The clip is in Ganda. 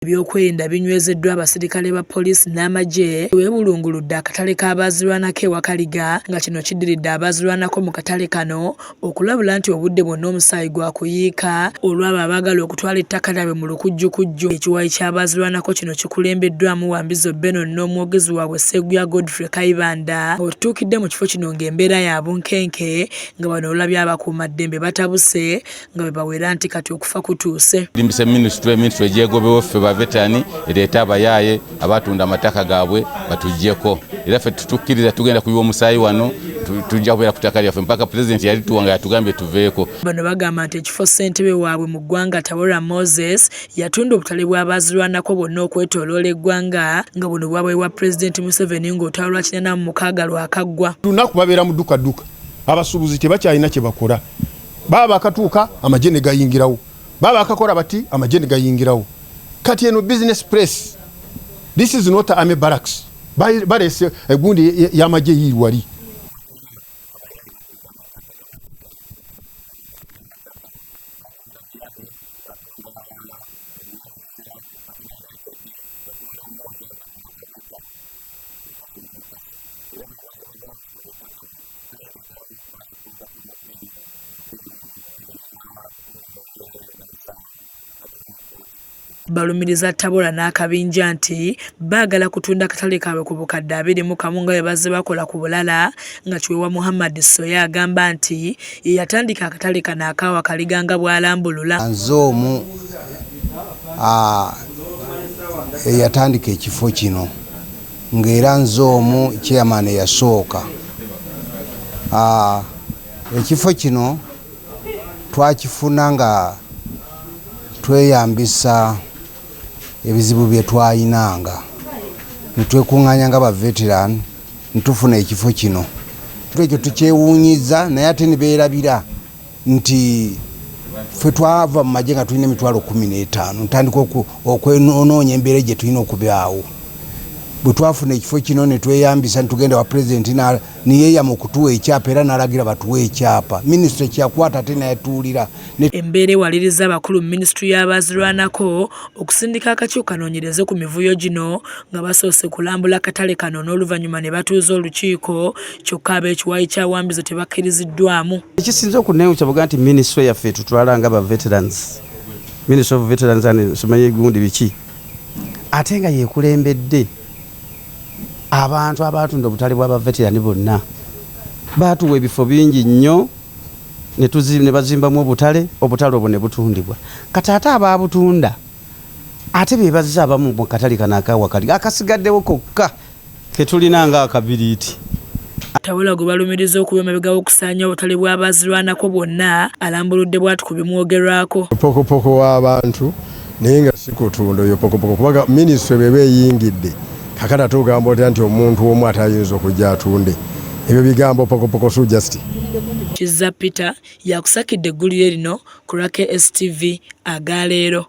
Ebyokwerinda binywezeddwa abasirikale ba poliisi n'amagye weebulunguludde akatale k'abaazirwanako e Wakaliga, nga kino kiddiridde abaazirwanako mu katale kano okulabula nti obudde bwonna omusaayi gwa kuyiika olw'abo abaagala okutwala ettaka lyabwe mu lukujjukujju. Ekiwayi ky'abaazirwanako kino kikulembeddwamu Wambizo Benon n'omwogezi waabwe Sseguya Godfrey Kayibanda. Wetutuukidde mu kifo kino ng'embeera ya bunkenke, nga bano olulabye abakuumaddembe batabuse nga bwe bawera nti kati okufa kutuuse. Limbisa minisitule, minisitule gyegobewo ffe ba veterani ereete abayaaye abatunda amataka gaabwe batuggyeko, era ffe tutukkiriza tugenda kuyiwa omusaayi wano, tujja kubeera ku ttaka lyaffe mpaka pulezidenti yalituwa nga yatugambye tuveeko. Bano bagamba nti ekifo ssentebe waabwe mu ggwanga Tabora Moses yatunda obutale bw'abaazirwanako bwonna okwetooloola eggwanga, nga buno bwabaweebwa pulezidenti Museveni ng'olutalo lwa 86 lwakaggwa. Lunaku babeera mu dduka dduka, abasuubuzi tebakyalina kye bakola, baba bakatuuka amagye ne gayingirawo, baba bakakola bati amagye ne gayingirawo. Kati eno business press, this is not army barracks, baleese egundi y'amagye yiiri wali. Balumiriza Tabora n'akabinja nti baagala kutunda akatale kaabwe ku bukadde 21 nga bwe bazze bakola ku bulala, nga Kiweewa Muhammad Soya agamba nti ye yatandika akatale kano aka Wakaliga nga bw'alambulula. Nze omu eyatandika ekifo kino, ng'era nze omu chairman eyasooka. Ekifo kino twakifuna nga tweyambisa ebizibu bye twayinanga, netwekuŋŋaanya nga ba veteran netufuna ekifo kino. Ekyo tukyewuunyiza, naye ate ne beerabira nti ffe twava mu magye nga tulina emitwalo 15, ntandika okwenonoonya embeera gye tulina okubaawo. Bwe twafuna ekifo kino ne tweyambisa, netugenda wa pulezidenti niyeyama okutuwa ekyapa, era n'alagira batuwe ekyapa. Minisitule kyeyakwata ate nayatuulira. Embeera ewaliriza abakulu mu minisitule y'abaazirwanako okusindika akakiiko kanoonyereze ku mivuyo gino, nga basoose kulambula akatale kano n'oluvannyuma ne batuuza olukiiko, kyokka ab'ekiwayi kya Wambizo tebakkiriziddwamu. Ekisinze okunneewuunya buga nti minisitule yaffe etutwala nga ba veterans, Ministry of Veterans and simanyi gundi biki, ate nga yeekulembedde abantu abatunda obutale bw'abaveterani bonna. Baatuwa ebifo bingi nnyo ne bazimbamu obutale, obutale obwo ne butundibwa. Kati ate abaabutunda ate be bazze abamu mu katale kano aka Wakaliga akasigaddewo kokka ketulina nga akabiriiti. Tabora gwe balumiriza okuba emabega w'okusaanya obutale bw'abaazirwanako bwonna alambuludde bw'ati ku bimwogerwako. Pokopoko w'abantu, naye nga si kutunda oyo pokopoko, kubanga minisitule bw'eba eyingidde kakati ate ogamba otya nti omuntu omu atayinza okujja atunde? Ebyo bigambo pokopoko, so just Kizza Peter yakusakidde eggulire lino ku lwa KSTV agaleero.